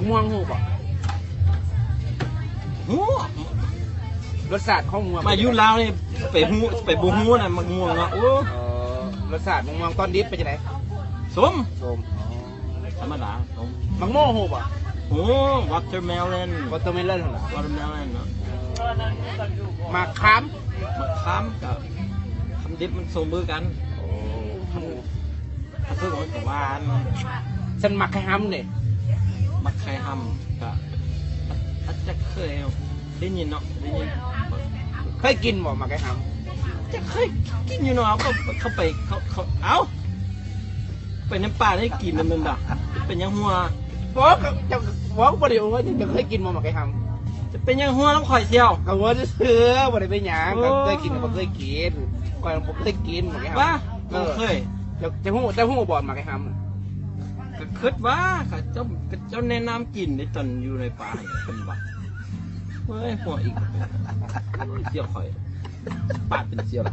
ມ່ວງຮູ້ບໍ່? ຮູ້. ລົດຊາດຂອງມ່ວງ ມາຢູ່ລາວນີ້ໄປຮູ້ ໄປບໍ່ຮູ້ນະ ໝາກມ່ວງເນາະ. ໂອ້ ເອີ ລົດຊາດໝາກມ່ວງຕອນດິບເປັນຈັ່ງໃດ? ສົ້ມ. ສົ້ມ ອໍ ທຳມະດາ ສົ້ມ. ໝາກໂມຮູ້ບໍ່? ໂອ້ watermelon watermelon ຫັ້ນນະ watermelon ເນາະ. ໝາກຂາມ ໝາກຂາມກະ ຄຳດິບມັນສົ້ມຄືກັນ. ໂອ້ ຄັນ ຄັນສຸກມັນກະຫວານ. ຊັ້ນໝາກໄຂ່ຫຳເດ? ໝາກໄຂ່ຫຳກະ ອາດ ອາດຈະເຄີຍໄດ້ຍິນເນາະ ໄດ້ຍິນ. ເຄີຍກິນບໍ່ໝາກໄຂ່ຫຳ? ຈະເຄີຍກິນຢູ່ເນາະ ເຂົາ ເຂົາໄປ ເຂົາ ເຂົາ ເອົ້າ ໄປນຳປ່າໄດ້ກິນນຳແມ່ນບໍ່? ເປັນຫຍັງຫົວ? ບໍ່ ເຈົ້າ ເວົ້າບໍ່ໄດ້ວ່າ ເຈົ້າເຄີຍກິນບໍ່ໝາກໄຂ່ຫຳ? ຈະເປັນຫຍັງຫົວນຳຂ້ອຍສ່ຽວ? ກະເວົ້າຊື່ໆ ບໍ່ໄດ້ເປັນຫຍັງ. ໂອ້ ກະເຄີຍກິນກະບໍ່ເຄີຍກິນ ຂ້ອຍບໍ່ເຄີຍກິນໝາກໄຂ່ຫຳ. ວ່າ ເອີ ບໍ່ເຄີຍ. ເຈົ້າ ເຈົ້າຮູ້ ເຈົ້າຮູ້ບໍ່ໝາກໄຂ່ຫຳ? ກະຄິດວ່າ ເຂົາເຈົ້າ ເຂົາເຈົ້າແນະນຳກິນໃນຕອນຢູ່ໃນປ່າຫັ້ນ ເພິ່ນວ່າ. ເວີຍ ຫົວອີກ ສ່ຽວຂ້ອຍ ປາດເປັນສ່ຽວລະ.